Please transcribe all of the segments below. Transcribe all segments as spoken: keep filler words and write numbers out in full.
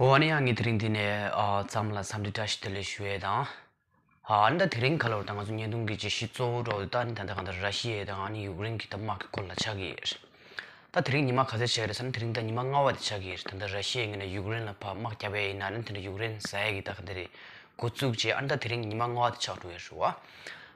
འོ་ཨ་ནི་ཡང་ངས་དེ་རིང་འདི་ནས་ཨ་ཚང་མ་ལ་འཚམས་འདྲི་བཀྲ་ཤིས་བདེ་ལེགས་ཞུ་ཡས་དང་། ཨ་ནི་ད་དེ་རིང་ག་ལོར་ད་ང་ཚོ་བརྙན་ཐུང་གི་བརྗོད་གཞི་གཙོ་བོ་འགྲོ་ད་ནི་ད་ལྟ་གང་ལྟར་ར་ཤི་ཡ་དང་ཨ་ནི་ཡུཀ་རེན་གྱི་ད་དམག་གི་སྐོར་ལ་ཆགས་ཀྱི་ཡོད། ད་དེ་རིང་ཉི་མ་ག་ཚོད་ཆགས་ཀྱི་རེད་ཟེར་ན་དེ་རིང་ད་ཉི་མ་ལྔ་པ་དེ་ཆགས་ཀྱི་ཡོད། ད་ལྟ་ར་ཤི་ཡའི་ངོས་ནས་ཡུཀ་རེན་ལ་ཕར་དམག་བརྒྱབ་པ་ཡིན་ན་ཨ་ནི་དེ་འདྲ་ཡུཀ་རེན་ཟ་ཡ་གི་ད་ག་འདི་རེད་འགོ་བཙུགས་བྱས་ཨ་ནི་ད་དེ་རིང་ཉི་མ་ལྔ་པ་དེ་ཆགས་འགྲོ་ཡ་རེད་བ།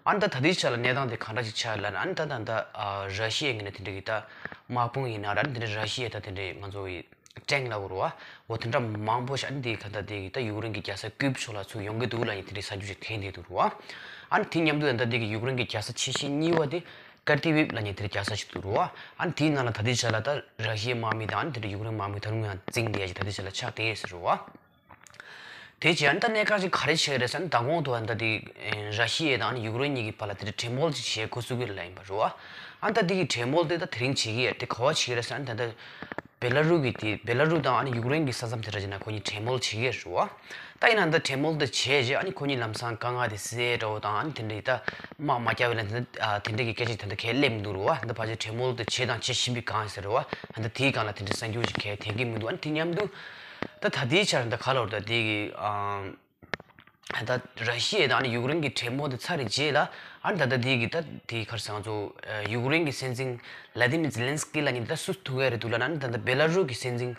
ཨ་ནི་ད་ད་ལྟའི་ཆ་ལ་གནས་སྟངས་དེ་གང་འདྲ་ཅིག་ཆགས་ལབ་ན་ཨ་ནི་ད་ད་ད་ཨ་ར་ཤི་ཡའི་ངོས་ནས་དེ་འདྲ་གི་ད་དམག་དཔུང་ཡིན་ན་ར་ཨ་ནི་དེ་འདྲ་ར་ཤི་ཡའི་ད་དེ་འདྲ་ང་ཚོ་ཡི་ཊེང་ལབ་དགོས་རེད་བ། འོ་དེ་འདྲ་མང་པོ་ཞིག་ཨ་ནི་དེ་ག་ད་དེ་གི་ད་ཡུཀ་རེན་གྱི་རྒྱལ་ས་ཀིབ་ཕྱོགས་ལ་ཚུར་ཡོང་གི་འདུག་ལབ་ཡིན་དེ་འདྲའི་གསར་འགྱུར་ཞིག་ཐོན་བསྡད་འདུག་རེད་བ། ཨ་ནི་དེ་མཉམ་དུ་ད་ལྟ་དེ་གི་ཡུཀ་རེན་གྱི་རྒྱལ་ས་ཆེ་ཤོས་གཉིས་པ་དེ་ཀར་ཏི་བིབ་ལབ་མཁན་དེར་རྒྱལ་ས་ཞིག་འདུག་རེད་བ། ཨ་ནི་དེའི་ནང་ལ་ད་ལྟའི་ཆ་ལ་ད་ར་ཤི་ཡའི་དམག་མི་དང་ཨ་ནི་དེ་འདྲ་ཡུཀ་རེན་དམག་མི་ད་རུང་ཡང་འཛིང་བསྡད་ཡ་ཞིག་ད་ལྟའི་ཆ་ལ་ཆགས་བསྡད་ཡོད་ཟེར་རེད་བ། དེ་རྗེས་ཨ་ནི་ད་གནད་འགག་ཅིག་ག་རེ་ཆགས་རེད་ཟེར་ན་མདང་དགོང་དུ་ཨ་ནི་ད་དེ་ར་ཤི་ཡ་དང་ཨ་ནི་ཡུཀ་རེན་གཉིས་ཀྱི་བར་ལ་དེ་འདྲ་གྲོས་མོལ་ཅིག་བྱེད་འགོ་ཚུགས་ཀྱི་ལབ་ཡིན་པ་རེད་བ། ཨ་ནི་ད་དེ་གི་གྲོས་མོལ་དེ་ད་དེ་རིང་བྱེད་ཀྱི་ཡོད་དེ་ག་པར་བྱེད་ཀྱི་རེད་ཟེར་ན་ད་ལྟ་བེ་ལ་རུ་གི་དེ་བེ་ལ་རུ་དང་ཨ་ནི་ཡུཀ་རེན་གྱི་ས་མཚམས་དེ་འདྲ་ཅིག་ན་ཁོ་གཉིས་གྲོས་མོལ་བྱེད་ཀྱི་ཡོད་རེད་བ། ད་ཡིན་ན་ད་གྲོས་མོལ་དེ་བྱས་རྗེས་ཨ་ནི་ཁོ་གཉིས་ལམ་སང་དཀའ་ངལ་དེ་སེལ་འགྲོ་དང་ཨ་ནི་དེ་འདྲ་ཡི་ད་དམག་མ་རྒྱག་པའི་ལན་དེ་འདྲ་དེ་འདྲ་གི་སྐད་ཆ་དེ་འདྲ་གས་སླེབས་མི་འདུག་རེད་བ། ད་ཕལ་ཆེར་གྲོས་མོལ་དེ་བྱེད་དང་བྱེད་བཞིན་པའི་སྒང་ཟེར་རེད་བ། ད་དེའི་སྒང་ལ་དེ་འདྲ་གསར་འགྱུར་ཞིག་གས་ཐོན་གྱི་མི་འདུག་ཨ་ནི་དེ་མཉམ་དུ་ད་ད་ལྟའི་ཆར་ད་ག་ལོར་ད་དེ་གི་ཨ། ད་ར་ཤི་ཡ་དང་ཨ་ནི་ཡུཀ་རེན་གྱི་གྲོས་མོལ་དེ་ཚར་བའི་རྗེས་ལ་ཨ་ནི་ད་ལྟ་དེ་གི་ད་དེ་ག་རེ་ཟེར་ང་ཚོ་ཡུཀ་རེན་གྱི་སྲིད་འཛིན་བླ་དི་མི་ཛེ་ལན་སི་ཀི་ལབ་མཁན་དེ་ད་སུ་ཐུག་གི་རེད་འདུག་ལབ་ན་ཨ་ནི་ད་ལྟ་བེ་ལ་རུ་གི་སྲིད་འཛིན་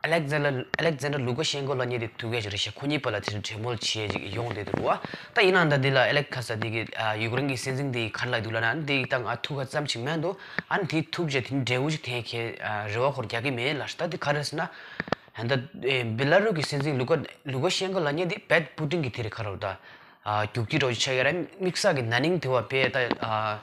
ཨ་ལེག་ཛན་ཌར་ཨ་ལེག་ཛན་ཌར་ལུ་ཀ་ཤེན་ཀོ་ལབ་མཁན་དེ་ཐུག་གི་ཡོད་ཅིག་རེད་ཤག་ཁོ་གཉིས་བར་ལ་དེ་འདྲ་གྲོས་མོལ་བྱེད་ཅིག་ཡོང་བསྡད་འདུག་རེད་བ། ད་ཡིན་ནའང་ད་འདི་ལ་ཨ་ལེག་ཁ་ས་དེ་གི་ཡུཀ་རེན་གྱི་སྲིད་འཛིན་དེ་ག་རེ་ལབ་འདུག་ལབ་ན་ཨ་ནི་དེ་ད་ང་ཐུག་ག་ཙམ་ཅིག་མེད་འདུག་ཨ་ནི་དེ་ཐུག་རྗེས་དེ་འབྲས་བུ་ཞིག་ཐོན་མཁན་རེ་བ་ཁོ་རང་རྒྱག་གི་མེད་ལབ་ཤག་ད་དེ་ག་རེ་ཟེར་ན། ད་ལྟ་ཨེ་བེ་ལ་རུ་གི་སྲིད་འཛིན་ལུ་ཀ་ལུ་ཀ་ཤེན་ཀོ་ལབ་མཁན་དེ་བེད་པུ་ཏིན་གྱི་དེ་རེད་ག་རེ་ད་ཨ་རྒྱུག་ཁྱི་འདྲ་བོ་ཆགས་ཡོད་རེད། དམིགས་བསལ་གྱི་ན་ནིང་དེ་བ་བེད་ད་ཨ་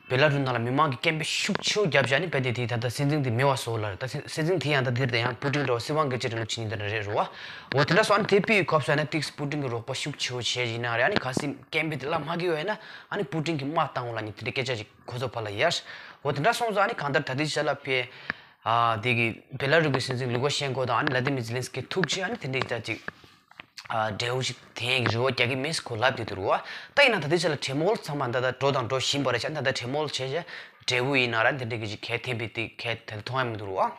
བེ་ལ་རུ་ནང་ལ་མི་མང་གི་སྐད་འབོད་ཤུགས་ཆེ་བོ་བརྒྱབ་བྱས་ནི་བེད་དེ་དེ་ད་ལྟ་སྲིད་འཛིན་དེ་མེད་པ་བཟོ་ལབ་རེད། ད་སྲིད་སྲིད་འཛིན་དེ་ཡང་ད་དེར་ད་ཡང་པུ་ཏིན་འདྲ་བོ་སྲིད་དབང་སྒེར་གཅོད་རིང་ལུགས་བྱེད་མཁན་དེ་འདྲ་རེད་རེད་བ། འོ་དེ་འདྲ་སོང་ཨ་ནི་དེ་པི་ཡི་ཁོབ་སོང་ཨ་ནི་ཏིགས་པུ་ཏིན་གྱི་རོགས་པ་ཤུགས་ཆེ་བོ་བྱས་ཡིན་ན་རེད། ཨ་ནི་གལ་སྲིད་སྐད་འབོད་དེ་བརླག་མ་གི་ཡོད་ན་ཨ་ནི་པུ་ཏིན་གྱི་དམག་བཏང་འོང་ལབ་མཁན་དེ་འདྲ་སྐད་ཆ་ཅིག་ཁོ་ཚོ་བར་ལ་ཡོད། འོ་དེ་འདྲ་སོང་ཙང་ཨ་ནི་གང་ལྟར་ད་ལྟའི་ཆ་ལ་བེད། ཨ་དེ་གི་བེ་ལ་རུ་གི་སྲིད་འཛིན་ལུ་ཀ་ཤེན་ཀོ་དང་ཨ་ནི་བླ་དི་མི་ཛེ་ལན་སི་ཀི་ཐུག་རྗེས་ཨ་ནི་དེ་འདྲའི་ད་ཅིག་ཨ་འབྲས་བུ་ཞིག་ཐོན་ཡག་གི་རེ་བ་རྒྱག་གི་མེད་ཟེར་ཁོ་ལབ་བསྡད་འདུག་རེད་བ། ད་ཡིན་ན་ད་ལྟའི་ཆ་ལ་གྲོས་མོལ་ཚང་མ་ད་ལྟ་འགྲོ་དང་འགྲོ་བཞིན་པ་རེད་ཤག་ད་ལྟ་གྲོས་མོལ་བྱས་རྗེས་འབྲས་བུ་ཡིན་ན་ར་དེ་འདྲའི་གི་ཅིག་གས་ཐོན་པའི་དེ་གས་ད་ལྟ་མཐོང་ཡག་མི་འདུག་རེད་བ།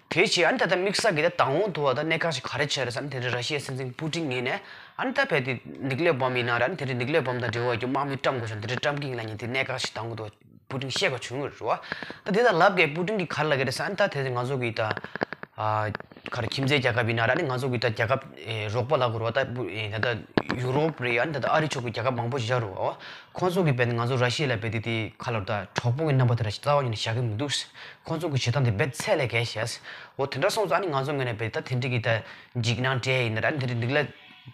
དེ་བྱས་ཨ་ནི་ད་ལྟ་དམིགས་བསལ་གི་ད་དང་པོ་དུ་བ་ད་གནད་འགག་ཞིག་ག་རེ་ཆགས་རེད་ཟེར་ན་དེ་འདྲའི་ར་ཤི་ཡའི་སྲིད་འཛིན་པུ་ཏིན་ངོས་ནས་ཨ་ནི་ད་བེད་དེ་ནིག་ལེར་བོམ་ཡིན་ན་ར་ཨ་ནི་དེ་འདྲའི་ནིག་ལེར་བོམ་དང་འབྲེལ་བ་ཡོད་རྒྱུ་དམག་མི་བཀྲམ་དགོས་ཤག་དེ་འདྲའི་བཀྲམ་གི་ཡིན་ལབ་མཁན་དེ་གནད་འགག་ཞིག་དང་པོ་དུ་བ། པུ་ཏིན་བཤད་པ་བྱུང་ཡོད་རེད་བ། ད་དེ་དང་ལབ་གས་པུ་ཏིན་གྱིས་ག་རེ་ལབ་ཀྱི་རེད་ཟེར་ན་ད་དེ་ང་ཚོ་གི་ད་ཨ་ག་རེ་ཁྱིམ་མཚེས་རྒྱལ་ཁབ་ཡིན་ན་ར་ནི་ང་ཚོ་གི་ད་རྒྱལ་ཁབ་ཨེ་རོགས་པ་ལབ་དགོས་རེད་བ། ད་པུ་ཨེ་ད་ད་ཡུ་རོབ་རེད་ཡ་ནི་ད་ད་ཨ་རི་ཕྱོགས་ཀྱི་རྒྱལ་ཁབ་མང་པོ་ཞིག་ཡོད་རེད་བ། ཁོང་ཚོ་གི་བས་ནི་ང་ཚོ་ར་ཤི་ཡ་ལ་བས་དེ་དེ་ག་ལབ་ད་གྲོགས་པོ་གི་རྣམ་པ་དེ་ར་ཞིག་རྩ་བ་ཉིད་ནས་བཞག་གི་མི་འདུག་ཁོང་ཚོ་གི་བྱེད་སྟངས་དེ་བས་ཚད་ལས་བརྒལ་ཤག་འོ་དེ་འདྲ་སོང་ཙང་ཨ་ནི་ང་ཚོ་ངོས་ནས་བས་ད་དེ་འདྲ་གི་ད་འཇིགས་སྣང་སྤྲད་ཡིན་ན་ར་ནི་དེ་འདྲ་ནིག་ལེར་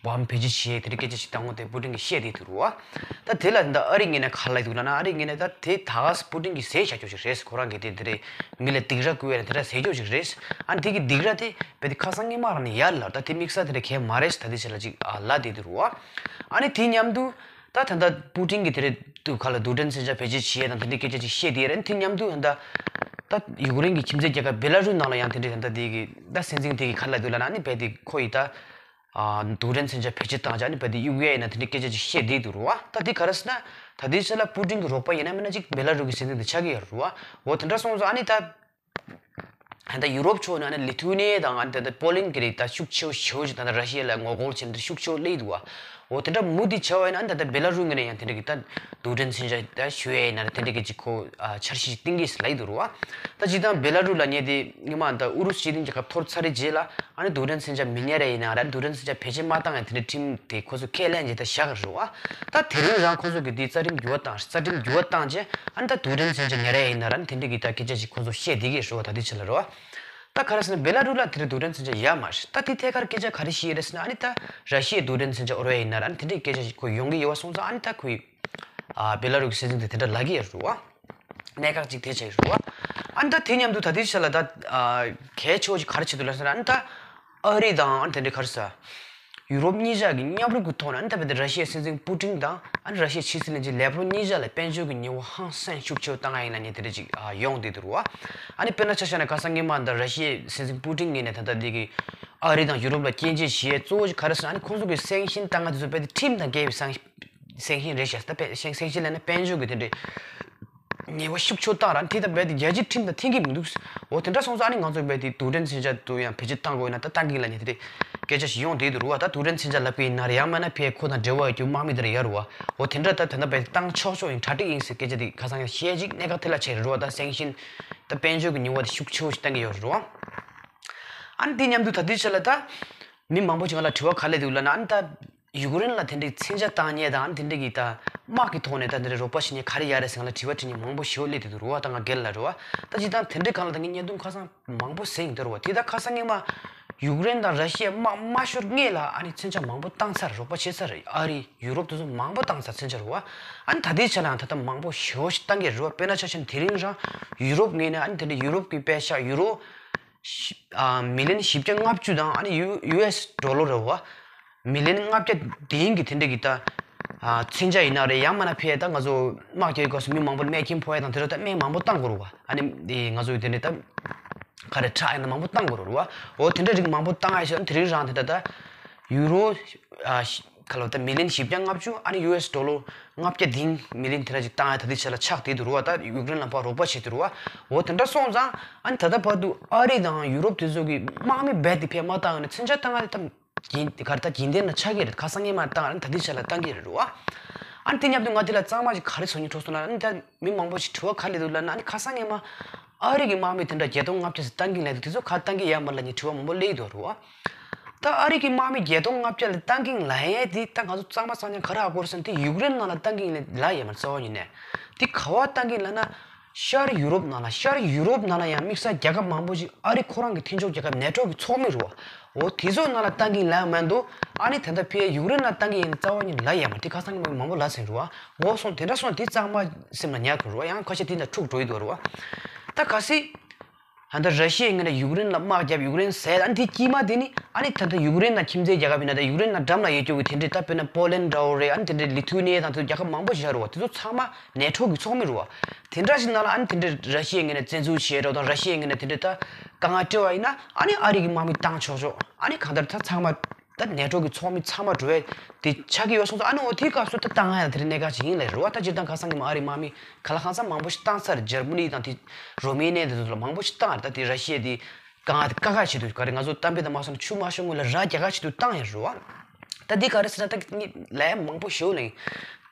བོམ་བེད་སྤྱོད་བྱེད་དེ་འདྲའི་སྐད་ཆ་ཞིག་བཏང་འོང་དེ་པུ་ཏིན་གྱིས་བཤད་བསྡད་འདུག་རེད་བ། ད་དེ་ལ་ད་ཨ་རི་ངོས་ནས་ག་རེ་ལབ་འདུག་ལབ་ན་ཨ་རི་ངོས་ནས་ད་དེ་ད་ག་སེ་པུ་ཏིན་གྱིས་ཟས་བཞག་རྒྱུ་ཞིག་རེད། ཁོ་རང་གིས་དེ་དེ་རེད་མི་ལ་སྡིགས་ར་བསྐུལ་བས་ན་དེ་འདྲ་ཟས་རྒྱུ་ཞིག་རེད། ཨ་ནི་དེ་གི་སྡིགས་ར་དེ་བས་དེ་ཁ་སང་ཉི་མ་རང་ནས་ཡར་ལ་ད་དེ་དམིགས་བསལ་དེ་འདྲ་གས་མ་རེད་ད་དེ་ཞིག་ལ་ཅིག་ལབ་བསྡད་འདུག་རེད་བ། ཨ་ནི་དེ་མཉམ་དུ་ད་ད་ད་པུ་ཏིན་གྱིས་དེ་རེད་དུ་ག་ལ་རྡུལ་ཕྲན་མཚོན་ཆ་བེད་སྤྱོད་བྱེད་ཡས་དང་དེ་འདྲའི་སྐད་ཆ་ཅིག་བཤད་དེ་རེད། དེ་མཉམ་དུ་ད་ད་ཡུཀ་རེན་གྱི་ཁྱིམ་མཚེས་རྒྱལ་ཁབ་བེ་ལ་རུ་ནང་ལ་ཡང་དེ་འདྲའི་ད་ད་དེ་གི་ད་སྲིད་འཛིན་དེ་གིས་ག་རེ་ལབ་འདུག་ལབ་ན་ཨ་ནི་བས་དེ་ཁོ་ཡིས་ད། རྡུལ་ཕྲན་མཚོན་ཆ་བེད་སྤྱོད་བཏང་བྱས་ནས་བས་དེ་གཡུག་ཡས་ཡིན་ན་དེ་འདྲའི་སྐད་ཆ་ཅིག་བཤད་བསྡད་འདུག་རེད་བ། ད་དེ་ག་རེ་ཟེར་ན་ད་དེའི་ཆ་ལ་པུ་ཏིན་གྱི་རོགས་པ་ཡིན་ན་མིན་ན་ཅིག་བེ་ལ་རུ་གི་སྲིད་འཛིན་དེ་ཆགས་ཀྱི་ཡོད་རེད་བ། འོ་དེ་འདྲ་སོང་ཙང་ཨ་ནི་ད་ད་ཡུ་རོབ་ཕྱོགས་ནས་ཨ་ནི་ལི་ཐུ་ནི་ཡ་དང་ཨ་ནི་ད་ད་པོ་ལན་གྱི་རིགས་ད་ཤུགས་ཆེ་བོ་ཞེ་བོ་ཅིག་ད་ད་ར་ཤི་ཡ་ལ་ངོ་རྒོལ་བྱས་ནས་ཤུགས་ཆེ་བོ་སླེབས་འདུག་བ། འོ་དེ་འདྲ་མུ་མཐུད་བྱས་པ་ཡིན་ན་ཨ་ནི་ད་ད་བེ་ལ་རུ་ངོས་ནས་ཡང་དེ་འདྲ་གི་ད་རྡུལ་ཕྲན་མཚོན་ཆ་ད་གཡུག་ཡས་ཡིན་ན་དེ་འདྲ་གི་ཅིག་ཁོ་འཆར་གཞི་ཅིག་བཏིང་གི་ཡིན་ལབ་ཀྱི་འདུག་རེད་བ། ད་སྤྱིར་བཏང་བེ་ལ་རུ་ལབ་མཁན་དེ་སྔོན་མ་ད་ཨུ་རུ་སུ་སྤྱི་མཐུན་རྒྱལ་ཁབ་འཐོར་ཚར་བའི་རྗེས་ལ། ཨ་ནི་རྡུལ་ཕྲན་མཚོན་ཆ་མི་ཉར་ཡ་ཡིན་ན་ར་རྡུལ་ཕྲན་མཚོན་ཆ་བེད་སྤྱོད་མ་བཏང་ཡ་དེ་འདྲའི་ཁྲིམས་དེ་ཁོ་ཚོས་ཁས་ལེན་བྱས་ད་བཞག་རེད་བ། ད་དེ་རིང་རང་ཁོ་ཚོ་གིས་དེའི་རྩ་ཁྲིམས་འགྱུར་བ་བཏང་རྩ་ཁྲིམས་འགྱུར་བ་བཏང་རྗེས་ཨ་ནི་ད་རྡུལ་ཕྲན་མཚོན་ཆ་ཉར་ཡ་ཡིན་ན་ར་ནི་དེ་འདྲའི་གི་ད་སྐད་ཆ་ཞིག་ཁོ་ཚོ་བཤད་བསྡད་ཀྱི་རེད་བ། ད་དེ་ཕྱི་ལ་རེད་བ། ད་ག་རེ་ཟེར་ན་བེ་ལ་རུ་ལ་དེ་འདྲའི་རྡུལ་ཕྲན་མཚོན་ཆ་ཡོད་མ་རེད། ད་དེ་ཐད་ཀར་སྐད་ཆ་ག་རེ་བཤད་ཡོད་རེད་ཟེར་ན་ཨ་ནི་ད་ར་ཤི་ཡའི་རྡུལ་ཕྲན་མཚོན་ཆ་དབོར་བ་ཡིན་ན་ར་ནི་དེ་འདྲའི་སྐད་ཆ་ཞིག་ཁོ་ཡོང་གི་ཡོད་པ་སོང་ཙང་ཨ་ནི་ད་ཁོས་ཨ་བེ་ལ་རུ་གི་སྲིད་འཛིན་དེ་དེ་འདྲ་ལབ་ཀྱི་ཡོད་རེད་བ། གནད་འགག་ཅིག་དེ་ཆགས་ཡོད་རེད་བ། ཨ་ནི་ད་དེ་མཉམ་དུ་ད་ལྟའི་ཆ་ལ་ད་ཨ་གལ་ཆེ་བོ་ཅིག་ག་རེ་ཆགས་འདུག་ལབ་ཟེར་ན་ཨ་ནི་ད་ཨ་རི་དང་ཨ་ནི་དེ་འདྲའི་ག་རེ་ཟེར། ཡུ་རོབ་གཉིས་ཆ་གི་མཉམ་རུབ་ཀྱི་ཐོག་ནས་ཨ་ནི་ད་བར་དུ་ར་ཤི་ཡའི་སྲིད་འཛིན་པུ་ཏིན་དང་ཨ་ནི་ར་ཤི་ཡའི་ཕྱི་སྲིད་བློན་ཆེན་ལེབ་རོབ་གཉིས་ཆ་ལ་དཔལ་འབྱོར་གྱི་ཉེས་པོ་ཧང་སང་ཤུགས་ཆེ་བོ་བཏང་ཡ་ཡིན་ལབ་མཁན་དེ་འདྲ་ཅིག་ཨ་ཡོང་བསྡད་འདུག་རེད་བ། ཨ་ནི་དཔེར་ན་ཆ་བཞག་ན་ཁ་སང་ཉི་མ་ད་ར་ཤི་ཡའི་སྲིད་འཛིན་པུ་ཏིན་ངོས་ནས་ད་ལྟ་འདི་གི་ཨ་རི་དང་ཡུ་རོབ་ལ་སྐྱོན་བརྗོད་བྱེད་ཡས་གཙོ་བོ་ཅིག་ག་རེ་ཟེར་ན་ཨ་ནི་ཁོང་ཚོ་གི་སེང་ཤིང་བཏང་ཡ་དེ་ཚོ་དཔེ་དེ་ཁྲིམས་དང་འགལ་བའི་སེང་སེང་ཤིང་རེད་ཤག་ད་དཔེ་སེང་སེང་ཤིང་ལབ་ན་དཔལ་འབྱོར་གྱི་དེ་འདྲའི་ ཉེས་པ་ཤུགས་ཆེ་བཏང་ར་དེ་ད་རྦད་དེ་རྒྱལ་སྤྱིའི་ཁྲིམས་དང་མཐུན་གྱི་མི་འདུག་འོ་དེ་འདྲ་སོང་ཙང་ཨ་ནི་ང་ཚོ་རྦད་དེ་རྡུལ་ཕྲན་མཚོན་ཆ་དུ་ཡང་བེད་སྤྱོད་བཏང་དགོས་ན་ད་བཏང་གི་ལ་ཉེ་དེ་རེད། སྐད་ཆ་ཞིག་ཡོང་བསྡད་འདུག་རུ་བ། ད་རྡུལ་ཕྲན་མཚོན་ཆ་ལབ་ཀྱི་ཡིན་ན་རེད། ཡང་མིན་ན་ཕའི་ཁོ་དང་འབྲེལ་བ་ཡོད་རྒྱུ་དམག་མི་དེ་འདྲ་ཡོད་རུ་བ། འོ་དེ་འདྲ་ད་དེ་འདྲ་རྦད་དེ་བཏང་ཆོག་ཆོག་ཡིན། གྲ་སྒྲིག་ཡིན་ཟེར་སྐད་ཆ་དེ་ཁ་སང་ཡང་བཤད་ཅིག་གནད་འགག་དེ་ལ་ཆེ་རུ་བ། ད་སེང་ཤིན་ད་དཔལ་འབྱོར་གྱི་ཉེས་པ་དེ་ཤུགས་ཆེ་བོ་ཞིག་བཏང་གི་ཡོད་རུ་བ། ཨ་ནི་དེ་མཉམ་དུ་ད་དུས་ཆ་ལ་ད་མི་མང་པོ་ཞིག་ང་ལ་དྲི་བ་ག་ལས་འདུག་ལབ་ན། ཨ་ནི་ད་ཡུཀ་རེན་ལ་དེ་འདྲའི་མཚོན་ཆ་བཏང་མཁན་དང་། ཨ་ནི་དེ་འདྲའི་གི་ད་དམག་གི་ཐོག་ནས་ད་དེ་འདྲའི་རོགས་པ་བྱེད་མཁན་ག་རེ་ཡོད་རེད་ཟེར་ང་ལ་དྲི་བ་དྲི་མཁན་མང་པོ་ཞིག་སླེབས་བསྡད་འདུག་རུ་བ། ད་ང་སྒེར་ལ་རུ་བ། ད་ཅི་ད་དེ་འདྲའི་སྒང་ལ་ད་ངས་བརྙན་ཐུང་ཁ་སང་མང་པོ་གཟིགས་འདུག་རུ་བ། དེ་ད་ཁ་སང་ངས་མ་ཡུཀ་རེན་དང་ར་ཤི་ཡ་དམག་མ་ཤོར་སྔོན་ལ་ཨ་ནི་མཚོན་ཆ་མང་པོ་བཏང་ཚར། རོགས་པ་བྱས་ཚར། ཨ་རི་ཡུ་རོབ་དེ་ཚོ་མང་པོ་བཏང་ཚར་མཚོན་ཆ་རུ་བ། ཨ་ནི་ད་ལྟའི་ཆ་ལའང་ད་ལྟ་མང་པོ་ཞེ་པོ་ཞིག་བཏང་གི་རུ་བ། དཔེར་ན་ཆ་བཞག་ན་དེ་རིང་རང་ཡུ་རོབ་ངོས་ནས་ཨ་ནི་དེ་འདྲའི་ཡུ་རོབ་ཀྱི་པེ་ཤག་ཡུ་རོ་ཤི་ཨ་མི་ལི་ཡོན་བཞི་བརྒྱ་ལྔ་བཅུ་དང་ཨ་ནི་ཡུ་ཡུ་ཨེས་ཌོ་ལར་རེད་བ། མི་ལི་ཡོན་ལྔ་བརྒྱ་དེ་ཡིན་གྱི་དེ་འདྲ་གི་ད་ཨ་མཚོན་ཆ་ཡིན་ན་རེད། ཡང་མིན་ན་ཕའི་ད་ང་ཚོ་དམག་རྒྱག་སྐབས་སུ་མི་མང་པོ་རྨས་སྐྱོན་ཕོག་ཡ་དང་དེ་འདྲ་ད་རྨས་མང་པོ་བཏང་དགོས་རེད་བ། ཨ་ནི་དེ་ང་ཚོ་དེ་འདྲ་ད་ག་རེ་ཁྲག་ཡིན་ན་མང་པོ་བཏང་དགོས་རེད་བ། འོ་དེ་འདྲ་རིགས་མང་པོ་བཏང་ཡ་ཞིག་དེ་རིང་རང་དེ་འདྲ་ད་ཡུ་རོ་ཨ་ཤི་ག་ལོ་ད་མི་ལི་ཡོན་བཞི་བརྒྱ་ལྔ་བཅུ་ཨ་ནི་ཡུ་ཨེས་ཌོ་ལར་ལྔ་བརྒྱ་དེ་མི་ལི་ཡོན་དེ་འདྲ་ཅིག་བཏང་ཡ་ད་ལྟའི་ཆ་ལ་ཆགས་བསྡད་འདུག་རུ་བ། ད་ཡུཀ་རེན་ལ་ཕར་རོགས་པ་བྱེད་འདུག་རུ་བ། འོ་དེ་འདྲ་སོང་ཙང་ཨ་ནི་ད་ལྟ་བར་དུ་ཨ་རི་དང་ཡུ་རོབ་དེ་ཚོ་གི་དམག་མི་རྦད་དེ་ཕར་མ་བཏང་ཡོད་ན་མཚོན་ཆ་བཏང་ཡ་དེ་ད་རྒྱུན་ག་རེ་ད་རྒྱུན་ལྡན་ལ་ཆགས་ཀྱི་རེད། ཁ་སང་ངས་མ་བཏང་ཡོད་ན་ད་ལྟའི་ཆ་ལ་བཏང་གི་རེད་རུ་བ། ཨ་ནི་དེ་མཉམ་དུ་ང་དེ་ལ་གཙང་མ་ཞིག་ག་རེ་ཚོར་སྙིང་འདོད་སོང་ན། ཨ་ནི་ད་མི་མང་པོ་ཞིག་དྲི་བ་ག་རེ་སླེབས་འདུག་ལབ་ན། ཨ་ནི་ཁ་སང་ངས་མ་ཨ་རི་གི་དམག་མི་དེ་འདྲ་བརྒྱད་སྟོང་ལྔ་བརྒྱ་ཞིག་བཏང་གིན་ལབ་འདུག་དེ་ཚོ་ག་བཏང་གི་ཡོད་མ་རེད་ལབ་མཁན་དྲི་བ་མང་པོ་སླེབས་འདུག་རུ་བ། ད་ཨ་རི་གི་དམག་མི་བརྒྱད་སྟོང་ལྔ་བརྒྱ་ལ་བཏང་གིན་ལབ་ཡས་དེ་ད་ང་ཚོ་གཙང་མ་གཙང་རྐྱང་ག་རེ་ཧ་གོ་རེད་ཟེར་ན། དེ་ཡུཀ་རེན་ནང་ལ་བཏང་གིན་ལབ་ཡོད་མ་རེད། རྩ་བ་ཉིད་ནས་དེ་ག་བ་བཏང་གིན་ལབ་ན། ཤར་ཡུ་རོབ་ནང་ལ། ཤར་ཡུ་རོབ་ནང་ལ་ཡང་དམིགས་བསལ་རྒྱལ་ཁབ་མང་པོ་ཞིག་ཨ་རི་ཁོ་རང་གི་མཐུན་ཕྱོགས་རྒྱལ་ཁབ་ནེ་ཊོ་གི་ཚོགས་མི་རུ་བ། འོ་དེ་ཚོ་ནང་ལ་བཏང་གིན་ལབ་ཡོད་མ་རེད་འདུག་ཨ་ནི་དེ་འདྲ་ཕར་ཡུཀ་རེན་ལ་བཏང་གིན་ཡིན་རྩ་བ་ཉིད་ལབ་ཡོད་མ་རེད། དེ་ཁ་སང་ཉིན་མང་པོ་ལབ་ཟིན་རུ་བ། འོ་སོང་དེ་འདྲ་སོང་དེ་གཙང་མ་སེམས་ལ་ཉར་དགོས་རུ་བ། ཡང་ཁ་ཤས་དེ་འདྲ་འཁྲུག་འགྲོ་ཡི་འདུག་རུ་བ། ད་གལ་སྲིད་ད་ལྟ་ར་ཤི་ཡའི་ངོས་ནས་ཡུཀ་རེན་ལ་དམག་བརྒྱབ། ཡུཀ་རེན་བཟས། ཨ་ནི་དེ་དཀྱིལ་མ་དེ་ནི་ཨ་ནི་ད་ལྟ་ཡུཀ་རེན་ནང་ཁྱིམ་མཚེས་རྒྱལ་ཁབ་ཡིན་ན། ད་ཡུཀ་རེན་ནང་འགྲམ་ལ་ཡོད་རྒྱུ་གི་དེ་འདྲའི་ད་དཔེར་ན་པོ་ལན་འདྲ་བོ་རེད། ཨ་ནི་དེ་འདྲའི་ལི་ཐུ་ནི་ཡ་དང་དེ་རྒྱལ་ཁབ་མང་པོ་ཞིག་ཡོད་རུ་བ། དེ་ཚོ་ཚང་མ་ནེ་ཊོ་གི་ཚོགས་མི་རུ་བ། དེ་འདྲ་ཞིག་ནང་ལ་ཨ་ནི་དེ་འདྲའི་ར་ཤི་ཡའི་ངོས་ནས་བཙན་འཛུལ་བྱས་རོགས་དང་། ར་ཤི་ཡའི་ངོས་ནས་དེ་འདྲའི་ད་དཀའ་ངལ་སྤྲད་པ་ཡིན་ན་ཨ་ནི་ཨ་རི་གི་དམག་མི་བཏང་ཆོག་ཆོག་ཨ་ནི་གང་ལྟར་ད་ཚང་མ་ད་ནེ་ཊོ་གི་ཚོགས་མི་ཚང་མ་འགྲོ་ཡས་དེ་ཆགས་ཀྱི་ཡོད་སོང་ཙང་། ཨ་ནི་འོ་དེའི་སྐབས་སུ་ད་བཏང་ཡ་དེ་རིང་གནད་འགག་ཅིག་ཡིན་ལབ་རེད་བ། ད་སྤྱིར་བཏང་ཁ་སང་གི་མ་ཨ་རི་དམག་མི་ག་ལ་གང་འཚམ་མང་པོ་ཞིག་བཏང་ཚར། འཇར་མ་ནི་དང་དེ་རོ་མེ་ནི་ཡ་དེ་ཚོ་ལ་མང་པོ་ཞིག་བཏང་རེད། ད་དེ་ར་ཤི་ཡ་དེ་དཀའ་ངལ་དེ་དཀའ་ཁག་ཆེད་དུ་ག་རེ་ང་ཚོ་གཏམ་དཔེ་དང་མ་སོང་ན་ཆུ་མ་ཤོང་སྔོན་ལ་ར་རྒྱག་ག་ཆེད་དུ་བཏང་ཡ་རེད་བ། ད་འདི་ག་རེ་ཟེར་ན་ད་ལས་མང་པོ་ཞིག་ལས་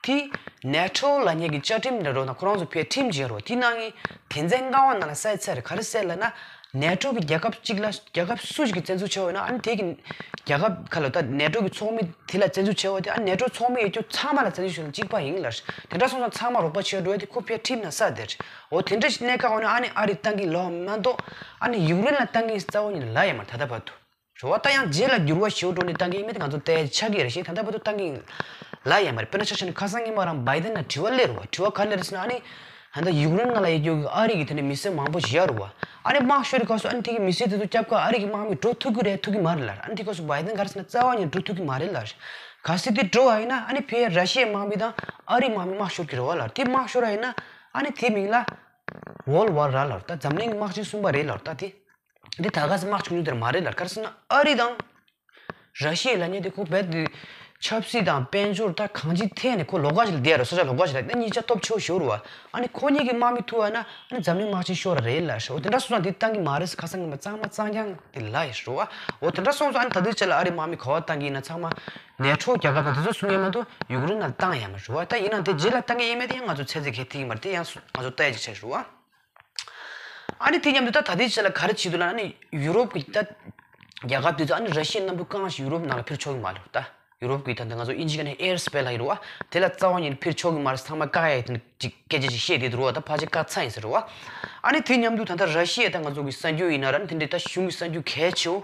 དེ་ནེ་ཊོ་ལབ་མཁན་གྱི་བཅའ་ཁྲིམས་ལ་རོགས་དང་ཁོ་རང་ཚོ་ཕར་ཁྲིམས་བྱས་རོགས་དེ་ནང་གི་དོན་ཚན་ལྔ་པ་ནང་ལ་གསལ་ཚར་རེད། ག་རེ་གསལ་ལབ་ན། ནེ་ཊོ་གི་རྒྱལ་ཁབ་གཅིག་ལ་རྒྱལ་ཁབ་སུ་ཞིག་གིས་བཙན་འཛུལ་བྱས་པ་ཡིན་ན། ཨ་ནི་དེ་གི་རྒྱལ་ཁབ་ཁ་ལ་ད་ནེ་ཊོ་གི་ཚོགས་མི་དེ་ལ་བཙན་འཛུལ་བྱས་པ་དེ་ཨ་ནེ་ཊོ་ཚོགས་མི་ཡོད་རྒྱུ་ཚང་མ་ལ་བཙན་འཛུལ་བྱས་ན་གཅིག་པ་ཡིན་ལབ། དེ་འདྲ་སོང་ཙང་ཚང་མ་རོགས་པ་བྱེད་འགྲོ་ཡ་དེ་ཁོ་ཕར་ཁྲིམས་ནང་གསལ་བསྡད་རེད། འོ་དེ་འདྲ་ཞིག་གནད་འགག་འོང་ན་ཨ་ནི་ཨ་རི་བཏང་གི་ལབ་མ་གཏོགས་ཨ་ནི་ཡུཀ་རེན་ལ་བཏང་གི་རྩ་བ་ཉིད་ནས་ལབ་ཡོད་མ་རེད་ད་ལྟ་བར་དུ། རེད་བ། ད་ཡང་རྗེས་ལ་འགྱུར་བ་ཞིག་འགྲོ་ནས་བཏང་གི་ཡིན་མིན་དེ་ང་ཚོ་བལྟས་ཆགས་ཀྱི་རེད་ཤག་ད་ལྟ་བར་དུ་བཏང་གི་ཡིན་ལབ་ཡོད་མ་རེད། དཔེར་ན་ཆ་བཞག་ན་ཁ་སང་ཉི་མ་རང་བྷའི་ཌེན་ལ་དྲི་བ་སླེབས་རེད་བ། དྲི་བ་ག་རེ་སླེབས་རེད་ཟེར་ན། ཨ་ནི་ད་ལྟ་ཡུཀ་རེན་ནང་ལ་ཡོད་རྒྱུ་གི་ཨ་རི་གི་དེ་འདྲའི་མི་སེར་མང་པོ་ཞིག་ཡོད་རེད་བ། ཨ་ནི་དམག་ཤོར་བའི་སྐབས་སུ་ཨ་ནི་དེ་གི་མི་སེར་དེ་ཚོ་སྐྱོབ་ག་ཨ་རི་གི་དམག་མི་འགྲོ་ཐུབ་ཀྱི་རེད་ཐུབ་ཀྱི་མ་རེད་ལབ་རེད། ཨ་ནི་དེ་སྐབས་སུ་བྷའི་ཌེན་ག་རེ་ཟེར་ན་རྩ་བ་ཉིད་འགྲོ་ཐུབ་ཀྱི་མ་རེད་ལབ་རེད། གལ་སྲིད་དེ་འགྲོ་བ་ཡིན་ན་ཨ་ནི་ཕར་ར་ཤི་ཡའི་དམག་མི་དང་ཨ་རིའི་དམག་མི་དམག་ཤོར་གྱི་རེད་བ་ལབ་རེད། དེ་དམག་ཤོར་བ་ཡིན་ན་ཨ་ནི་དེ་མིང་ལ་ཝོལ་ཝར་ར་ལབ་རེད། ད་འཛམ་གླིང་གི་དམག་ཆེན་གསུམ་པ་རེད་ལབ་རེད། ད་དེ། འདི་ད་ག་སེ་དམག་ཆུང་ཆུང་དེར་མ་རེད་ལ། ག་རེ་ཟེར་ན་ཨ་རི་དང་ར་ཤི་ཡ་ལབ་མཁན་དེ་ཁོ་རྦད་དེ་ཆབ་སྲིད་དང་དཔལ་འབྱོར་ད་གང་ཅིའི་ཐད་ནས་ཁོ་ལོགས་ཀ་ཞིག་ལ་བསྡད་རོ། ས་ཆ་ལོགས་ཀ་ཞིག་ལ་ད་གཉིས་ཆ་སྟོབས་ཆེ་བོ་ཞིག་རེད་བ། ཨ་ནི་ཁོ་གཉིས་ཀྱི་དམག་མི་ཐུག་པ་ན་ཨ་ནི་འཛམ་གླིང་དམག་ཆེན་ཤོར་བ་རེད་ལ་ཤོ། དེ་འདྲ་སོང་ཙང་དེ་བཏང་གི་མ་རེད་ཟེར་ཁ་སང་གི་མ་གཙང་མ་གཙང་རྐྱང་དེ་ལབ་ཡོད་རེད་བ། འོ་དེ་འདྲ་སོང་ཙང་ཨ་ནི་ད་དུས་ཆ་ལ་ཨ་རི་དམག་མི་ག་བ་བཏང་གི་ཡིན་ན་ཚང་མ་ནེ་ཊོ་རྒྱལ་ཁབ་དང་དེ་ཚོ་གསུང་ཡས་མ་གཏོགས་ཡུཀ་རེན་ལ་བཏང་ཡས་མ་རེད་བ། ད་ཡིན་ན་དེ་རྗེས་ལ་བཏང་གི་ཡིན་མེད་དེ་ཡང་ང་ཚོ་ཚོད་རྩིས་གས་ཐིག་གི་མ་རེད། དེ་ཡང་ང་ཚོ་ལྟ་ཡས་ཅིག་ཆགས་རེད་བ། ཨ་ནི་དེ་མཉམ་དུ་ད་ད་ལྟའི་ཆ་ལ་ག་རེ་བྱེད་འདུག་ལབ་ན། ཨ་ནི་ཡུ་རོབ་ཀྱི་ད་རྒྱལ་ཁབ་དེ་ཚོ་ཨ་ནི་ར་ཤི་ཡའི་གནམ་གྲུ་རྐང་ཞིག་ཡུ་རོབ་ནང་ལ་འཕུར་ཆོག་གི་མ་རེད་ད། ཡུ་རོབ་ཀྱི་ད་ལྟ་ང་ཚོ་དབྱིན་ཇི་སྐད་ནས་ཨེར་སི་པེ་སི་ལབ་ཀྱི་རེད་བ། དེ་ལ་རྩ་བ་ཉིད་ནས་འཕུར་ཆོག་གི་མ་རེད། ཚང་མ་བཀག་ཡ་དེ་ཅིག་སྐད་ཆ་ཅིག་བཤད་བསྡད་འདུག་རེད་བ། ད་ཕལ་ཆེར་བཀག་ཚར་ཡིན་ཟེར་རེད་བ། ཨ་ནི་དེ་མཉམ་དུ་ད་ལྟ་ར་ཤི་ཡའི་ད་ང་ཚོ་གི་གསར་འགྱུར་ཡིན་ན་ར་ཨ་ནི་དེ་འདྲའི་ད་གཞུང་གི་གསར་འགྱུར་གལ་ཆེ་བོ་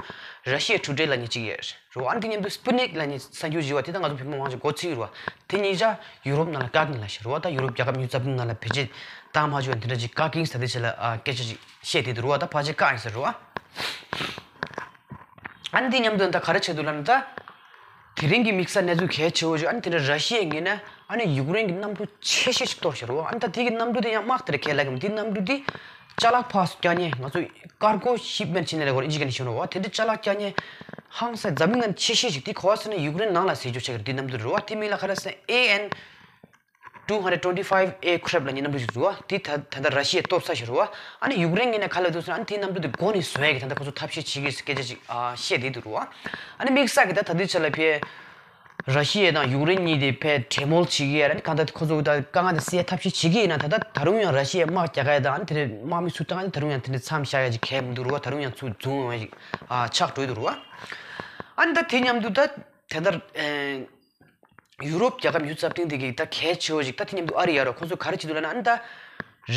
ར་ཤི་ཡའི་ཊུ་ཌེ་ལབ་མཁན་ཅིག་ཡོད་རེད། རེད་བ། ཨ་ནི་དེ་མཉམ་དུ་སྤུ་ནིག་ལབ་མཁན་གསར་འགྱུར་ཞིག་ཡོད་བ། དེ་ད་ང་ཚོ་བོད་པ་མང་ཆེ་མགོ་ཚོད་ཡོད་རེད་བ། དེ་གཉིས་ཆ་ཡུ་རོབ་ནང་ལ་བཀག་གི་ཡིན་ལབ་ཤག་རེད་བ། ད་ཡུ་རོབ་རྒྱལ་ཁབ་ཉུང་ཙམ་ནང་ལ་བེད་སྤྱོད་བཏང་མ་བཅུག་པ་དེ་འདྲ་ཅིག་བཀག་གི་ཡིན་ཟེར་དེ་ཆ་ལ་ཨ་སྐད་ཆ་ཅིག་བཤད་བསྡད་འདུག་རེད་བ། ད་ཕལ་ཆེར་བཀག་ཡིན་ཟེར་རེད་བ། ཨ་ནི་དེ་མཉམ་དུ་ད་ག་རེ་བྱས་འདུག་ལབ་ན། ད་དེ་རིང་གི་དམིགས་བསལ་གནས་ཚུལ་གལ་ཆེ་བོ་ཞིག་ཨ་ནི་དེ་འདྲ་ར་ཤི་ཡའི་ངོས་ནས་ཨ་ནི་ཡུཀ་རེན་གྱི་གནམ་གྲུ་ཆེ་ཤོས་ཤིག་གཏོར་བཞག་རེད་བ། ཨ་ནི་ད་དེ་གི་གནམ་གྲུ་དེ་ཡང་དམག་དེ་རེད་གལ་ལ་གི་མ། དེ་གནམ་གྲུ་དེ་ཅ་ལག་ཕར་ཚུར་རྒྱག་མཁན། ང་ཚོ་ཀར་གོ་ཤིབ་མེན་ཊི་བྱས་ནས་ལབ་དགོས་རེད། དབྱིན་ཇི་སྐད་ནས་ཞུ་ན་བ། དེ་འདྲའི་ཅ་ལག་རྒྱག་མཁན་ཧང་སང་འཛམ་གླིང་ནང་ཆེ་ཤོས་ཤིག་དེ་ག་བ་ཟེར་ན་ཡུཀ་རེན་ནང་ལ་བཟོས་རྒྱུ་ཆགས་ཀྱི་རེད། དེ་གནམ་གྲུ་རེད་བ། དེ་མིང་ལ་ག་རེ་ཟེར་ན་ཨེ་ཨེན་ཊུ་ཝེན་ཊི་ཊུ་ལབ་ཀྱི་རེད། two hundred twenty five A crab ལབ་མཁན་གནམ་གྲུ་ཞིག་འདུག་བ། དེ་ད་ད་ལྟ་ར་ཤི་ཡའི་སྟོབས་ས་ཞིག་རེད་བ། ཨ་ནི་ཡུཀ་རེན་ངོས་ནས་ག་ལབ་འདུག་ཟེར་ན། ཨ་ནི་དེའི་གནམ་གྲུ་དེ་མགོ་ནས་བཟོ་ཡས་ཀྱི་ད་ལྟ་ཁོ་ཚོ་ཐབས་ཤེས་བྱེད་ཀྱི་ཡོད་ཟེར་སྐད་ཆ་ཅིག་ཨ་བཤད་བསྡད་འདུག་རེད་བ། ཨ་ནི་དམིགས་བསལ་གྱི་ད་ད་ལྟའི་ཆ་ལ་ཕའི་ར་ཤི་ཡ་དང་ཡུཀ་རེན་གཉིས་དེ་ཕའི་གྲོས་མོལ་བྱེད་ཀྱི་ཡོད་རེད། ཨ་ནི་གང་ལྟར་ཁོ་ཚོ་ད་དཀའ་ངལ་དེ་སེལ་ཐབས་ཤེས་བྱེད་ཀྱི་ཡིན་ན། ད་ལྟ་ད་རུང་ཡང་ར་ཤི་ཡའི་དམག་རྒྱག་ག་ཡ་དང་། ཨ་ནི་དེ་རིང་དམག་མི་ཚུར་བཏང་ཡ་དེ་ད་རུང་ཡང་དེ་འདྲ་མཚམས་བཞག་ཡ་ཅིག་གལ་མི་འདུག་རེད་བ། ད་རུང་ཡང་ཚུར་འཛུལ་འོང་ཡ་ཅིག་ཨ་ཆགས་འགྲོ་ཡི་འདུག་རེད་བ། ཨ་ནི་ད་དེ་མཉམ་དུ་ད་དེ་ལྟར་ཨེ། ཡུ་རོབ་རྒྱལ་ཁབ་ཉི་ཤུ་རྩ་བདུན་དེ་གི་ད་གལ་ཆེ་བོ་ཞིག་ད་དེ་མཉམ་དུ་ཨ་རི་ཡ་རོ། ཁོང་ཚོ་ག་རེ་བྱེད་འདུག་ལབ་ན། ཨ་ནི་ད་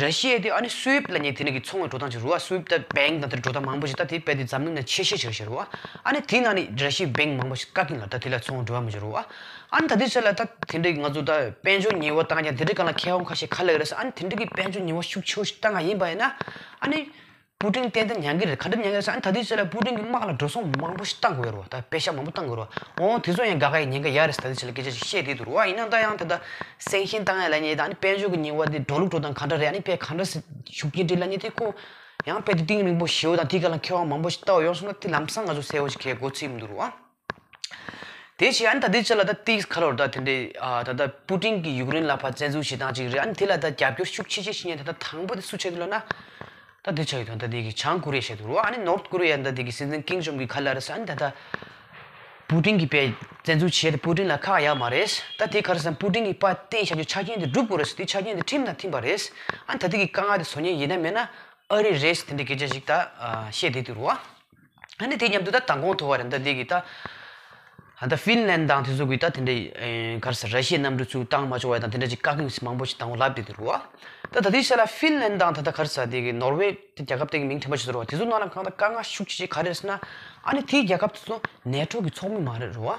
ར་ཤི་ཡ་དེ་ཨ་ནི་སུའེབ་ལབ་མཁན་དེ་ནི་གི་ཚོང་གི་འགྲོ་སྟངས་ཅིག་རེད་བ། སུའེབ་ད་བེང་དང་དེ་འགྲོ་སྟངས་མང་པོ་ཞིག་ད་དེ་དཔེ་དེ་འཛམ་གླིང་ནང་ཆེ་ཤོས་ཅིག་རེད་བ། ཨ་ནི་དེ་ནང་ནི་ར་ཤི་ཡའི་བེང་མང་པོ་ཞིག་བཀག་གིན་ལ། ད་དེ་ལ་ཚོང་འགྲོ་བ་མི་འཇུག་རེད་བ། ཨ་ནི་ད་དེ་ཆ་ལ་ད་དེ་འདྲའི་ང་ཚོ་ད་དཔལ་འབྱོར་ཉེས་པ་བཏང་ཀྱང་དེ་འདྲའི་སྒང་ལ་མཁས་དབང་ཁ་ཤས་ག་ལབ་ཀྱི་རེད་ཟེར། ཨ་ནི་དེ་འདྲའི་གི་དཔལ་འབྱོར་ཉེས་པ་ཤུགས་ཆེ་བོ་ཞིག་བཏང་ང་ཡིན་པ་ཡིན་ན། ཨ་ནི། པུ་ཏིན་ཏན་ཏན་མྱང་གི་རེད། ག་འདྲ་མྱང་གི་རེད་ཟེར། ཨ་ནི་ད་ལྟའི་ཆ་ལ་པུ་ཏིན་གྱི་དམག་ལ་འགྲོ་སོང་མང་པོ་ཞིག་བཏང་དགོས་རེད་བ། ད་པེ་ཤ་མང་པོ་བཏང་དགོས་རེད་བ། འོ་དེ་ཚོ་ཡང་དགའ་དགའ་ཡི་ཉེན་ཁ་ཡོད་རེད་ཟེར་ད་ལྟའི་ཆ་ལ་སྐད་ཆ་ཞིག་བཤད་བསྡད་འདུག་རེད་བ། ཡིན་ནའང་ད་ཡང་ད་ལྟ་སེང་ཤིང་བཏང་ཡ་ལབ་མཁན་དང་། ཨ་ནི་དཔལ་འབྱོར་གྱི་ཉེས་པ་དེ་འགྲོ་ལུགས་འགྲོ་སྟངས་ག་འདྲ་རེད། ཨ་ནི་དཔེ་ག་འདྲ་ཞིག་ཤུགས་རྐྱེན་སྤྲད་ལབ་མཁན་དེ་ཁོ་ཡང་དཔེ་དེ་གཏིང་རིང་པོ་ཞེ་བོ་དང་དེའི་སྒང་ལ་མཁས་དབང་མང་པོ་ཞིག་བལྟ་བ་ཡོང་སོང་ན། དེ་ལམ་སང་ང་ཚོ་གསལ་བོ་ཞིག་གལ་གོ་ཚིག་མི་འདུག་རེད་བ། དེ་བྱས། ཨ་ནི་ད་ལྟའི་ཆ་ལ་ད་ཏིག་ཁ་ལོར་ད་དེ་འདྲའི་ཨ་ད་ལྟ་པུ་ཏིན་གྱིས་ཡུཀ་རེན་ལ་ཕར་བཙན་འཛུལ་བྱེད་སྟངས་ཅིག་རེད། ཨ་ནི་དེ་ལ་ད་རྒྱབ་སྐྱོར་ཤུགས་ཆེ་ཆེ་བྱེད་མཁན་ད་ལྟ་དང་པོ་དེ་སུ་ཆགས་འདུག་ལབ་ན། ད་དེ་ཆགས་ཡོད་དོན་ད་དེ་གི་བྱང་ཀོ་རི་ཡ་བཤད་འདུག་རེད་བ། ཨ་ནི་ནོར་ཐ་ཀོ་རི་ཡ་ད་དེ་གི་སྲིད་འཛིན་ཀིམ་ཇོང་གིས་ག་ལབ་རེད་ཟེར། ཨ་ནི་ད་ལྟ་པུ་ཏིན་གྱིས་དཔེ་བཙན་འཛུལ་བྱས་ཏེ་པུ་ཏིན་ལ་ཁག་ཡོད་མ་རེད། ད་དེ་ག་རེ་ཟེར་ན། པུ་ཏིན་གྱིས་ཕར་བསྟན་བཞག་རྒྱུ་ཆ་རྐྱེན་དེ་སྒྲུབ་དགོས་རེད་ཟེར། དེ་ཆ་རྐྱེན་དེ་ཁྲིམས་དང་མཐུན་པ་རེད། ཨ་ནི་ད་དེ་གི་དཀའ་ངལ་དེ་བཟོ་མཁན་ཡིན་ན་མིན་ན་ཨ་རི་རེད་ཟེར་དེ་འདྲའི་སྐད་ཆ་ཞིག་ད་ཨ་བཤད་བསྡད་འདུག་རེད་བ། ཨ་ནི་དེ་མཉམ་དུ་ད་མདང་དགོང་ཐོག་བར་ད་འདི་གི་ད་ད་ལྟ་ཧྥིན་ལན་དང་དེ་ཚོ་གི་ད་དེ་འདྲའི་ཨེ་ག་རེ་ཟེར། ར་ཤི་ཡའི་གནམ་གྲུ་ཚུར་བཏང་མ་ཆོག་པ་དང་དེ་འདྲ་ཅིག་བཀག་གིན་མང་པོ་ཞིག་བཏང་བ་ལབ་བསྡད་འདུག་རེད་བ། ད་ད་ལྟའི་ཆ་ལ་ཧྥིན་ལན་དང་ད་ལྟ་ག་རེ་ཟེར། དེ་གི་ནོར་ཝེ་དེ་རྒྱལ་ཁབ་དེ་གི་མིང་དྲན་པ་ཞིག་བཟོ་རེད་བ། དེ་ཚོ་ནང་ལ་གང་ལྟར་དཀའ་ངལ་ཤུགས་ཆེ་ཆེ་ག་རེ་རེད་ཟེར་ན། ཨ་ནི་དེའི་རྒྱལ་ཁབ་དེ་ཚོ་ནེ་ཊོ་གི་ཚོགས་མི་མ་རེད་རེད་བ།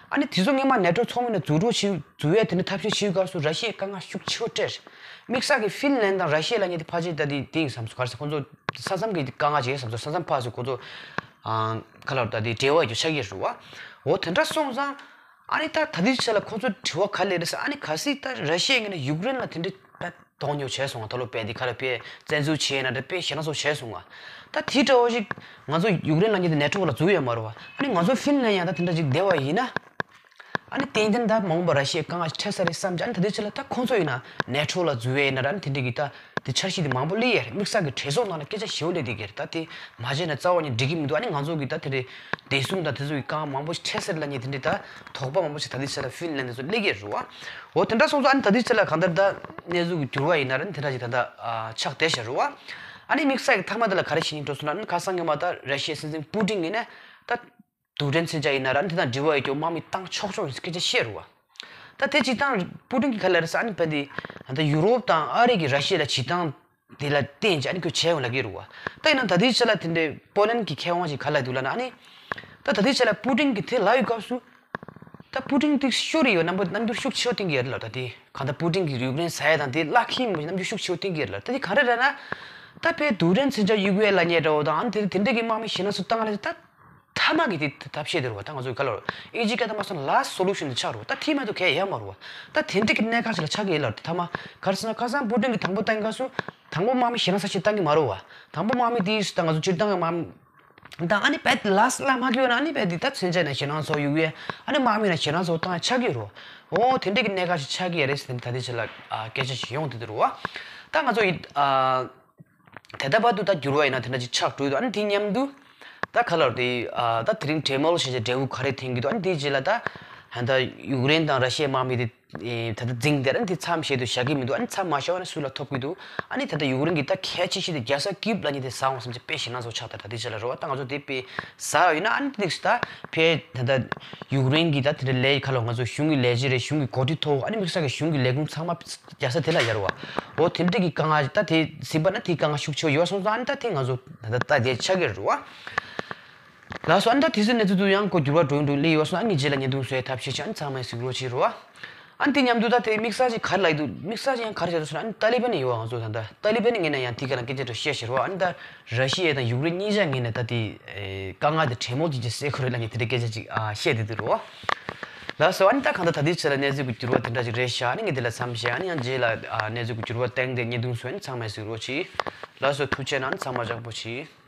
ཨ་ནི་དེ་ཚོ་སྔོན་མ་ནེ་ཊོ་ཚོགས་མི་ནང་འཛུལ་འགྲོ་བྱེད་འཛུལ་ཡས་དེ་འདྲ་ཐབས་ཤེས་བྱེད་སྐབས་སུ་ར་ཤི་ཡས་དཀའ་ངལ་ཤུགས་ཆེ་བོ་སྤྲད། དམིགས་བསལ་གྱི་ཧྥིན་ལན་དང་ར་ཤི་ཡ་ལབ་མཁན་དེ་ཕལ་ཆེར་ད་དེ་དེ་ཡིན་བསམ་སོང་། ག་རེ་ཟེར། ཁོང་ཚོ་ས་མཚམས་ཀྱི་དཀའ་ངལ་བྱེད་བསམ་སོང་། ས་མཚམས་ཕར་ཚུར་ཁོང་ཚོ་ཨ་ག་ལབ་ད་དེ་འབྲེལ་བ་ཡོད་ཆགས་ཀྱི་རེད་བ། འོ་དེ་འདྲ་སོང་ཙང་། ཨ་ནི་ད་ད་ལྟའི་ཆ་ལ་ཁོང་ཚོ་དྲི་བ་ག་རེ་སླེབས་རེད་ཟེར། ཨ་ནི་གལ་སྲིད་ད་ར་ཤི་ཡ་ངོས་ནས་ཡུཀ་རེན་ལ་དེ་འདྲའི་ད་དོན་གཉེར་བྱས་སོང་ང་། ད་ལོ་དཔེ་དེ་ག་ལ་དཔེ་བཙན་འཛུལ་བྱས་ན་འདྲ། དཔེ་ཞེད་སྣང་ཚ་བོ་བྱས་སོང་ང་། ད་དེ་འདྲ་བོ་ཞིག་ང་ཚོ་ཡུཀ་རེན་ལབ་མཁན་དེ་ནེ་ཊོ་ལ་འཛུལ་ཡོད་མ་རེད་བ། ཨ་ནི་ང་ཚོ་ཧྥིན་ལན་ཡང་ད་དེ་འདྲ་ཅིག་བསྡད་པ་ཡིན་ན། ཨ་ནི་ཏན་ཏན་ད་མ་འོངས་པར་ར་ཤི་ཡའི་དཀའ་ངལ་འཕྲད་ས་རེད་བསམ་གྱི། ཨ་ནི་ད་ལྟའི་ཆ་ལ་ད་ཁོང་ཚོ་ཡིན་ན་ནེ་ཊོ་ལ་འཛུལ་ཡས་ཡིན་ན་ར། ཨ་ནི་དེ་འདྲ་གི་ད་དེ་འཆར་གཞི་དེ་མང་པོ་སླེབས་ཡས་རེད། དམིགས་བསལ་གྱི་གྲོས་ཚོགས་ནང་ལ་སྐད་ཆ་ཞེ་པོ་སླེབས་བསྡད་ཀྱི་རེད། ད་དེ་མ་བྱས་ན་རྩ་བ་ནས་འགྲིག་གི་མི་འདུག་ཨ་ནི་ང་ཚོ་གི་ད་དེ་རེད། བདེ་སྲུང་དང་དེ་ཚོ་གི་དཀའ་ངལ་མང་པོ་ཞིག་འཕྲད་ས་རེད་ལབ་མཁན་དེ་འདྲའི་ད་དོགས་པ་མང་པོ་ཞིག་ད་ལྟའི་ཆ་ལ་ཧྥིན་ལན་དེ་ཚོ་སླེབས་ཀྱི་རེད་བ། འོ་དེ་འདྲ་སོང་ཙང་། ཨ་ནི་ད་ལྟའི་ཆ་ལ་གང་ལྟར་ད་གནས་ཚུལ་གྱི་འགྱུར་བ་ཡིན་ན་ར། ཨ་ནི་དེ་འདྲ་ཞིག་ད་ལྟ་ཨ་ཆགས་བསྡད་བཞག་རེད་བ། ཨ་ནི་དམིགས་བསལ་གྱི་མཐའ་མ་དེ་ལ་ག་རེ་བྱེད་སྙིང་འདོད་སོང་ལབ་ན། ཁ་སང་གི་མ་ད་ར་ཤི་ཡའི་སྲིད་འཛིན་པུ་ཏིན་ཡིན་ན་ད་རྡུལ་ཕྲན་མཚོན་ཆ་ཡིན་ན་ར། ཨ་ནི་དེ་དང་འབྲེལ་བ་ཡོད་རྒྱུ་དམག་མི་བཏང་ཆོག་ཆོག་ཡིན་ཟེར་སྐད་ཆ་བཤད་རེད་བ། ད་དེ་སྤྱིར་བཏང་པུ་ཏིན་གྱིས་ག་ལབ་རེད་ཟེར། ཨ་ནི་བན་དེ་ད་ཡུ་རོབ་དང་ཨ་རི་གིས་ར་ཤི་ཡ་ལ་བྱེད་སྟངས་དེ་ལ་བརྟེན་བྱས་ཨ་ནི་ཁོས་བྱས་ཡོང་ལབ་ཀྱི་རེད་བ། ད་ཡིན་ན་ད་ལྟའི་ཆ་ལ་དེ་འདྲའི་པོ་ལན་གྱི་མཁས་དབང་ཞིག་ག་ལབ་འདུག་ལབ་ན། ཨ་ནི་ད་ད་ལྟའི་ཆ་ལ་པུ་ཏིན་གྱིས་དེ་ལབ་ཡོད་སྐབས་སུ། ད་པུ་ཏིན་དེ་ཤོར་ཡོད་རྣམ་པ་རྣམ་འགྱུར་ཤུགས་ཆེ་བོ་བསྟན་གྱི་ཡོད་རེད་ལ། ད་དེ་གང་ལྟར་པུ་ཏིན་གྱིས་ཡུཀ་རེན་ཟ་ཡ་དང་དེ་བརླག་གི་ཡིན་པ་རྣམ་འགྱུར་ཤུགས་ཆེ་བོ་བསྟན་གྱི་ཡོད་རེད་ལ། ད་དེ་ག་རེ་རེད་ན། ད་དཔེ་རྡུལ་ཕྲན་མཚོན་ཆ་གཡུག་ཡས་ལབ་མཁན་འདྲ་བོ་དང་། ཨ་ནི་དེ་དེ་འདྲ་གི་དམག་མི་ཞེད་སྣང་ཚ་བོ་བཏང་ཡ་ལ། ད་མཐའ་མ་གི་དེ་ཐབས་ཤེས་དེ་རེད་བ། ད་ང་ཚོ་ག་ལབ་ཨིན་ཇིའི་སྐད་དང་མ་སོང་ན་last solution དེ་ཆགས་རེད་བ། ད་དེ་མ་གཏོགས་གང་ཡང་ཡོད་མ་རེད་བ། ད་དེ་འདྲ་གི་གནད་འགག་ཅིག་ལ་ཆགས་ཀྱི་ཡོད་ལ། དེ་མཐའ་མ་ག་རེ་ཟེར་ན། ཁ་སང་པུ་ཏིན་གྱིས་དང་པོ་བཏང་སྐབས་སུ་དང་པོ་དམག་མི་ཞེད་སྣང་ཚ་བོ་ཞིག་བཏང་གི་མ་རེད་བ། དང་པོ་དམག་མི་དེ་ད་ང་ཚོ་སྤྱིར་བཏང་གི་དམག་མི་དང་། ཨ་ནི་བས་last ལ་མ་གྱུར་ན། ཨ་ནི་བས་འདི་ད་མཚོན་ཆ་ནང་ཞེད་སྣང་ཚ་བོ་གཡུག་ཡས། ཨ་ནི་དམག་མི་ནང་ཞེད་སྣང་ཚ་བོ་བཏང་ཡས་ཆགས་ཀྱི་ཡོད་རེད་བ། འོ་དེ་འདྲ་གི་གནད་འགག་ཅིག་ཆགས་ཀྱི་ཡོད་རེད་ཟེར་ནས་ད་ལྟའི་ཆ་ལ་ཨ་སྐད་ཆ་ཞིག་ཡོང་བསྡད་འདུག་རེད་བ། ད་ང་ཚོ་ཡི་ཨ་དེ་ལྟ་བར་དུ་ད་འགྱུར་བ་ཡིན་ན་དེ་འདྲ་ཅིག་ཆགས་འགྲོ་གི་འདུག་ཨ་ནི་དེ་མཉམ་དུ་ད་ག་ལབ་དེ། ཨ་ད་དེ་རིང་གྲོས་མོལ་བྱས་བྱས་འབྲས་བུ་ག་རེ་ཐོན་གྱི་འདུག་ཨ་ནི་དེའི་རྗེས་ལ་ད་ད་ཡུཀ་རེན་དང་ར་ཤི་ཡའི་དམག་མི་དེ་ད་ལྟ་འཛིང་སྟེ། ཨ་ནི་དེ་མཚམས་བཞག་ཏུ་བཞག་གི་མི་འདུག་ཨ་ནི་མཚམས་མ་བཞག་པ་ན་སུ་ལ་ཐོབ་ཀྱི་འདུག་ཨ་ནི་ད་ལྟ་ཡུཀ་རེན་གྱི་ད་གལ་ཆེ་ཤོས་དེ་རྒྱལ་ས་ཀིབ་ལབ་མཁན་དེ་ཟ་འོང་བསམ་བྱས་དཔེ་ཞེད་སྣང་ཚ་བོ་ཆགས། ད་ད་ལྟའི་ཆ་ལ་རེད་བ། ད་ང་ཚོ་དེ་དཔེ་ཟ་ཡོད་ན། ཨ་ནི་དེ་ད་ཕའི་ད་ལྟ་ཡུཀ་རེན་གྱི་ད་དེ་འདྲ་ལས་ག་ལབ། ང་ཚོ་གཞུང་གི་ལས་བྱེད་རེད། གཞུང་གི་འགོ་ཁྲིད་ཐོག་ཨ་ནི་དམིགས་བསལ་གྱི་གཞུང་གི་ལས་ཁུངས་ཚང་མ་རྒྱལ་ས་དེ་ལ་ཡོད་རེད་བ། འོ་དེ་འདྲ་གི་དཀའ་ངལ་ད་དེ་ཟིན་པ་ན་དེ་དཀའ་ངལ་ཤུགས་ཆེ་བོ་ཡོད་སོང་ཙང་། ཨ་ནི་ད་དེ་ང་ཚོ་ད་ལྟ་ལྟ་བསྡད་ཆགས་ཀྱི་རེད་བ། ལགས་སོ། ཨ་ནི་ད་དེ་ཚོའི་གནས་ཚུལ་དུ་ཡང་ཁོ་འགྱུར་བ་འགྲོ་ཡི་འགྲོ་ཡི་སླེབས་ཡོད་སོང་། ཨ་ནི་རྗེས་ལ་བརྙན་ཐུང་བཟོ་ཡའི་ཐབས་ཤེས་བྱེད། ཨ་ནི་ཚང་མས་གཟིགས་རོགས་བྱེད་རོགས། ཨ་ནི་དེ་མཉམ་དུ་ད་དེ་དམིགས་བསལ་ཅིག་ག་རེ་ལབ་ཀྱི་འདུག་དམིགས་བསལ་ཅིག་ཡང་ག་རེ་བྱས་འདུག་ཟེར་ན། ཨ་ནི་ཏཱ་ལི་བན་ཡོད་བ། ང་ཚོ་ད་ལྟ་ཏཱ་ལི་བན་ངོས་ནས་ཡང་དེ་ག་ལ་སྐད་ཆ་འདྲ་བཤད་བཞག་རེད་བ། ཨ་ནི་ད་ར་ཤི་ཡ་དང་ཡུཀ་རེན་གཉིས་ཆ་ངོས་ནས་ད་དེ་ཨེ་དཀའ་ངལ་དེ་གྲོས་མོལ་ཅིག་བྱས་སེལ་དགོས་རེད་ལབ་མཁན་དེ་འདྲའི་སྐད་ཆ་ཅིག་ཨ་བཤད་བསྡད་འདུག་རེད་བ། ལགས་སོ། ཨ་ནི་ད་གང་ལྟར་ད་ལྟའི་ཆ་ལ་གནས་ཚུལ་གྱི་འགྱུར་བ་དེ་འདྲ་ཅིག་རེད་ཤག་ཨ་ནི་ངས་འདི་ལ་མཚམས་བཞག་ཨ་ནི་ཡང་རྗེས་ལ་ཨ་གནས་ཚུལ་གྱི་འགྱུར་བ་བཏང་སྟེ་བརྙན་ཐུང་བཟོས། ཨ་ནི་ཚང་མས་གཟིགས་རོགས་བྱེད། ལགས་སོ། ཐུགས་རྗེ་གནང་། ཨ་ནི་ཚང་མ་ཡག་པོ་བྱེད།